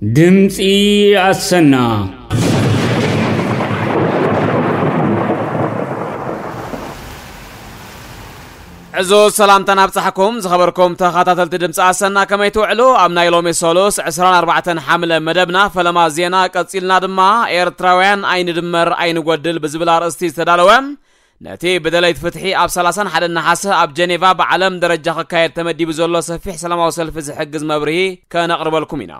ድምፂ ኣሰና። ዕዙዝ ሰላምታን ኣብጻሕኩም ዝኸበርኩም ተኸታተልቲ ድምፂ ኣሰና፣ ከመይ ትውዕሉ? ኣብ ናይ ሎሚ ሰሉስ ዕስራን ኣርባዕተን ሓምለ መደብና ፈለማ ዜና ቀጺልና ድማ ኤርትራውያን ኣይንድመር ኣይንጎድል ብዝብል ኣርእስቲ ዝተዳለወ ነቲ ብደለይቲ ፍትሒ ኣብ ሰላሳን ሓደን ነሓሰ ኣብ ጀኔቫ ብዓለም ደረጃ ክካየድ ተመዲቡ ዘሎ ሰፊሕ ሰላማዊ ሰልፊ ዝሕግዝ መብርሂ ከነቕርበልኩም ኢና።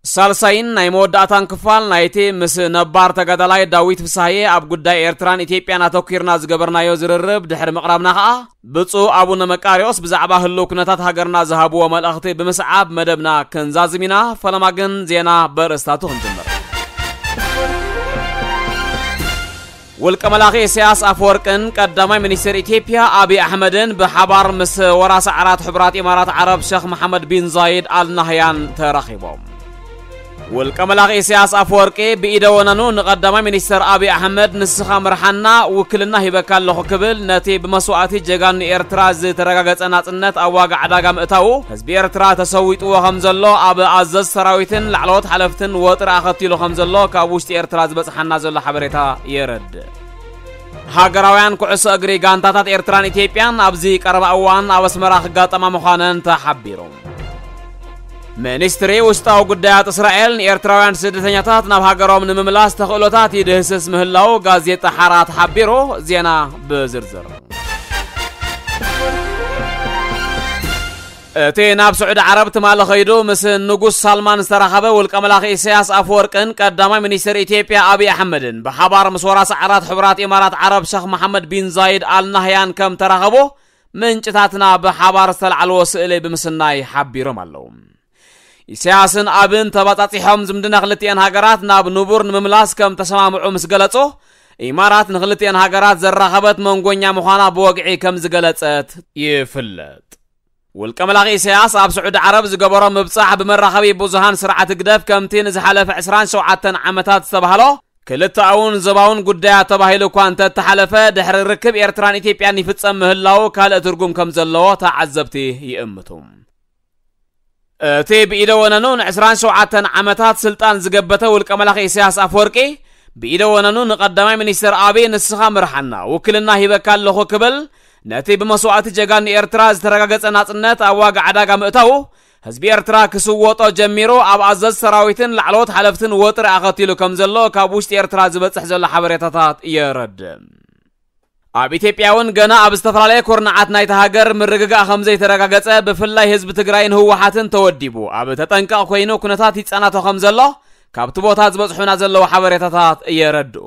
ሳልሳይን ናይ መወዳእታን ክፋል ናይቲ ምስ ነባር ተጋዳላይ ዳዊት ፍስሃየ ኣብ ጉዳይ ኤርትራን ኢትዮጵያን ኣተኲርና ዝገበርናዮ ዝርርብ ድሕሪ ምቕራብና ኸኣ፣ ብፁዕ ኣቡነ መቃርዮስ ብዛዕባ ህልው ኩነታት ሃገርና ዝሃብዎ መልእኽቲ ብምስዓብ መደብና ክንዛዝም ኢና። ፈለማ ግን ዜና በርእስታቱ ክንጅምር። ውልቀ መላኺ ኢሳያስ ኣፈወርቅን ቀዳማይ ሚኒስትር ኢትዮጵያ ኣብይ ኣሕመድን ብሓባር ምስ ወራሲ ዓራት ሕቡራት ኢማራት ዓረብ ሸኽ መሓመድ ቢን ዛይድ ኣል ናህያን ተራኺቦም። ውልቀ መላኺ ኢሳያስ ኣፈወርቂ ብኢደ ወነኑ ንቀዳማይ ሚኒስትር ኣብይ ኣሕመድ፣ "ንስኻ ምርሓና፣ ውክልና ሂበካ ኣለኹ" ክብል፣ ነቲ ብመስዋእቲ ጀጋኑ ኤርትራ ዝተረጋገጸ ናጽነት ኣብ ዋጋ ዕዳጋ ምእታዉ፣ ህዝቢ ኤርትራ ተሰዊጥዎ ከም ዘሎ፣ ኣብ ኣዘዝ ሰራዊትን ላዕለዎት ሓለፍትን ወጥሪ ኣኸቲሉ ከም ዘሎ ካብ ውሽጢ ኤርትራ ዝበጽሓና ዘሎ ሓበሬታ የረድእ። ሃገራውያን ኩዕሶ እግሪ ጋንታታት ኤርትራን ኢትዮጵያን ኣብዚ ቀረባ እዋን ኣብ ኣስመራ ክጋጠማ ምዃነን ተሓቢሩ። ሚኒስትሪ ውሽጣዊ ጉዳያት እስራኤል ንኤርትራውያን ስደተኛታት ናብ ሃገሮም ንምምላስ ተኽእሎታት ይድህስስ ምህላው ጋዜጣ ሓራ ተሓቢሩ። ዜና ብዝርዝር። እቲ ናብ ስዑዲ ዓረብ ትማሊ ኸይዱ ምስ ንጉስ ሳልማን ዝተራኸበ ውልቀ መላኺ ኢሳያስ ኣፈወርቅን ቀዳማይ ሚኒስትር ኢትዮጵያ ኣብይ ኣሕመድን ብሓባር ምስ ወራሲ ዓራት ሕቡራት ኢማራት ዓረብ ሸኽ መሓመድ ቢን ዛይድ ኣል ናህያን ከም ተራኸቡ ምንጭታትና ብሓባር ዝተላዕልዎ ስእሊ ብምስናይ ሓቢሮም ኣለዉ። ኢሳያስን ኣብን ተባጻጺሖም ዝምድና ክልቲኤን ሃገራት ናብ ንቡር ንምምላስ ከም ተሰማምዑ ምስ ገለጹ፣ ኢማራት ንክልቲኤን ሃገራት ዘራኸበት መንጎኛ ምዃና ብወግዒ ከም ዝገለጸት ይፍለጥ። ውልቀ መላኺ ኢሳያስ ኣብ ስዑዲ ዓረብ ዝገበሮ ምብጻሕ ብመራኸቢ ብዙሃን ስርዓት ህግደፍ ከምቲ ንዝሓለፈ ዕስራን ሸውዓተን ዓመታት ዝተባህሎ ክልተኣውን ዞባውን ጉዳያት ተባሂሉ እኳ እንተተሓለፈ፣ ድሕሪ ርክብ ኤርትራን ኢትዮጵያን ይፍጸም ምህላዉ ካልእ ትርጉም ከም ዘለዎ ተዓዘብቲ ይእምቱ። እቲ ብኢደ ወነኑ ንዕስራን ሸውዓተን ዓመታት ስልጣን ዝገበተ ውልቀ መላኺ ኢሳያስ ኣፈወርቂ፣ ብኢደ ወነኑ ንቀዳማይ ሚኒስትር ኣብይ፣ "ንስኻ ምርሓና፣ ውክልና ሂበካ ኣለኹ" ክብል፣ ነቲ ብመስዋእቲ ጀጋኑ ኤርትራ ዝተረጋገጸ ናጽነት ኣብ ዋጋ ዕዳጋ ምእታዉ፣ ህዝቢ ኤርትራ ክስወጦ ጀሚሩ፣ ኣብ ኣዘዝ ሰራዊትን ላዕለዎት ሓለፍትን ወጥሪ ኣኸቲሉ ከም ዘሎ ካብ ውሽጢ ኤርትራ ዝበጽሕ ዘሎ ሓበሬታታት የረድእ። ኣብ ኢትዮጵያ እውን ገና ኣብ ዝተፈላለየ ኩርናዓት ናይታ ሃገር ምርግጋእ ከም ዘይተረጋገጸ፣ ብፍላይ ህዝቢ ትግራይን ህወሓትን ተወዲቡ ኣብ ተጠንቀቕ ኮይኑ ኩነታት ይጸናቶ ከም ዘሎ ካብቲ ቦታ ዝበጽሑና ዘለዉ ሓበሬታታት የረድኡ።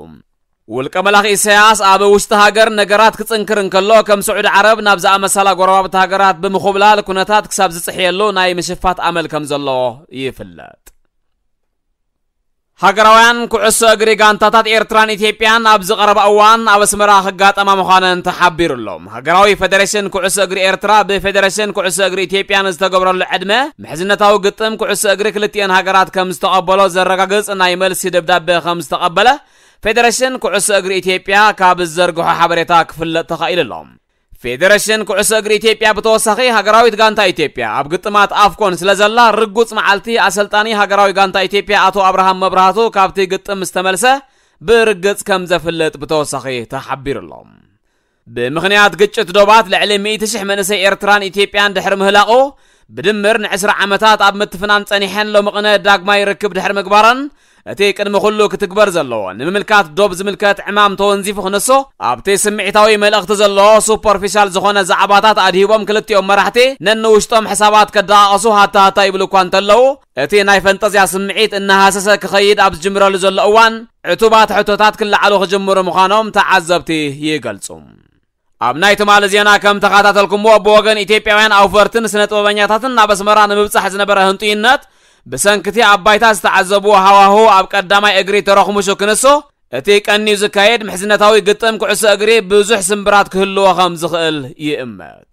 ውልቀ መላኺ ኢሳያስ ኣብ ውሽጢ ሃገር ነገራት ክጽንክር እንከሎ፣ ከም ስዑዲ ዓረብ ናብ ዝኣመሰላ ጎረባብቲ ሃገራት ብምኹብላል ኩነታት ክሳብ ዝጽሕየሉ ናይ ምሽፋት ኣመል ከም ዘሎ ይፍለጥ። ሃገራውያን ኩዕሶ እግሪ ጋንታታት ኤርትራን ኢትዮጵያን ኣብዚ ቀረባ እዋን ኣብ ኣስመራ ክጋጠማ ምዃነን ተሓቢሩ ኣሎ። ሃገራዊ ፌደሬሽን ኩዕሶ እግሪ ኤርትራ ብፌደሬሽን ኩዕሶ እግሪ ኢትዮጵያን ዝተገብረሉ ዕድመ ምሕዝነታዊ ግጥም ኩዕሶ እግሪ ክልቲኤን ሃገራት ከም ዝተቐበሎ ዘረጋግጽ ናይ መልሲ ደብዳበ ከም ዝተቐበለ ፌደሬሽን ኩዕሶ እግሪ ኢትዮጵያ ካብ ዝዘርግሖ ሓበሬታ ክፍለጥ ተኻኢሉ ኣሎ። ፌደሬሽን ኩዕሶ እግሪ ኢትዮጵያ ብተወሳኺ፣ ሃገራዊት ጋንታ ኢትዮጵያ ኣብ ግጥማት ኣፍኮን ስለ ዘላ፣ ርጉጽ መዓልቲ ኣሰልጣኒ ሃገራዊ ጋንታ ኢትዮጵያ ኣቶ ኣብርሃም መብራህቱ ካብቲ ግጥም ምስ ተመልሰ ብርግጽ ከም ዘፍልጥ ብተወሳኺ ተሓቢሩ ኣሎ። ብምኽንያት ግጭት ዶባት ልዕሊ ሚእቲ ሽሕ መንእሰይ ኤርትራን ኢትዮጵያን ድሕሪ ምህላቑ፣ ብድምር ንዕስራ ዓመታት ኣብ ምትፍናን ጸኒሐን ሎሚ ቅነ ዳግማይ ርክብ ድሕሪ ምግባረን፣ እቲ ቅድሚ ኩሉ ክትግበር ዘለዎ ንምምልካት ዶብ ዝምልከት ዕማም ተወንዚፉ ክንሶ፣ ኣብቲ ስምዒታዊ መልእኽቲ ዘለዎ ሱፐርፊሻል ዝኾነ ዛዕባታት ኣድሂቦም ክልቲኦም መራሕቲ ነንውሽጦም ሕሳባት ከደቓቐሱ ሃታ ሃታ ይብሉ እኳ እንተለዉ፣ እቲ ናይ ፈንጠዝያ ስምዒት እናሃሰሰ ክኸይድ ኣብ ዝጅምረሉ ዘሎ እዋን፣ ዕቱባት ሕቶታት ክለዓሉ ክጅምሩ ምዃኖም ተዓዘብቲ ይገልጹ። ኣብ ናይ ትማሊ ዜና ከም ተኸታተልኩምዎ፣ ብወገን ኢትዮጵያውያን ኣውፈርትን ስነ ጥበበኛታትን ናብ ኣስመራ ንምብጻሕ ዝነበረ ህንጡይነት፣ ብሰንክቲ ኣብ ባይታ ዝተዓዘብዎ ሃዋሁ ኣብ ቀዳማይ እግሪ ተረኽሙሹ ክንሶ፣ እቲ ቀንዩ ዝካየድ ምሕዝነታዊ ግጥም ኩዕሶ እግሪ ብዙሕ ስምብራት ክህልዎ ከም ዝኽእል ይእመት።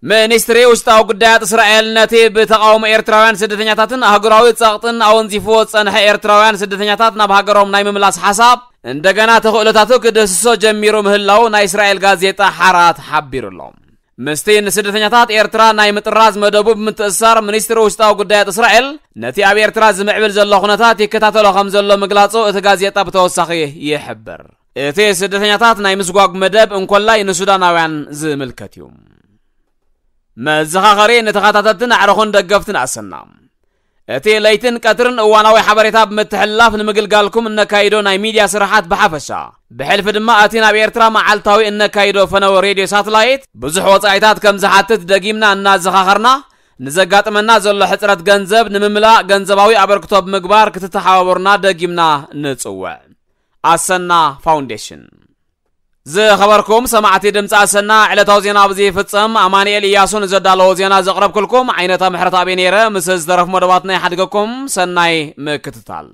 ሚኒስትሪ ውሽጣዊ ጉዳያት እስራኤል ነቲ ብተቓውሞ ኤርትራውያን ስደተኛታትን ኣህጉራዊ ጸቕጥን ኣወንዚፍዎ ዝጸንሐ ኤርትራውያን ስደተኛታት ናብ ሃገሮም ናይ ምምላስ ሓሳብ እንደገና ተኽእሎታቱ ክድህስሶ ጀሚሩ ምህላው ናይ እስራኤል ጋዜጣ ሓራት ሓቢሩ ኣሎ። ምስቲ ንስደተኛታት ኤርትራ ናይ ምጥራዝ መደቡ ብምትእሳር፣ ሚኒስትሪ ውሽጣዊ ጉዳያት እስራኤል ነቲ ኣብ ኤርትራ ዝምዕብል ዘሎ ኩነታት ይከታተሎ ከም ዘሎ ምግላጹ እቲ ጋዜጣ ብተወሳኺ ይሕብር። እቲ ስደተኛታት ናይ ምስጓግ መደብ እንኮላይ ንሱዳናውያን ዝምልከት እዩ። መዘኻኸሪ ንተኸታተልትን ኣዕሩኽን ደገፍትን ኣሰና። እቲ ለይትን ቀትርን እዋናዊ ሓበሬታ ብምትሕልላፍ ንምግልጋልኩም እነካይዶ ናይ ሚድያ ስራሓት ብሓፈሻ፣ ብሕልፊ ድማ እቲ ናብ ኤርትራ መዓልታዊ እነካይዶ ፈነወ ሬድዮ ሳትላይት ብዙሕ ወጻኢታት ከም ዝሓትት ደጊምና እናዘኻኸርና፣ ንዘጋጥመና ዘሎ ሕጽረት ገንዘብ ንምምላእ ገንዘባዊ ኣበርክቶ ብምግባር ክትተሓባበሩና ደጊምና ንጽውዕ። ኣሰና ፋውንዴሽን። ዝኸበርኩም ሰማዕቲ ድምፂ ኣሰና፣ ዕለታዊ ዜና ኣብዚ ይፍጸም። ኣማኑኤል ኢያሱ ንዘዳለዎ ዜና ዘቕረብኩልኩም ዓይነታ ምሕረት ኣበይ ነይረ። ምስ ዝተረፉ መደባትና ይሓድገኩም። ሰናይ ምክትታል።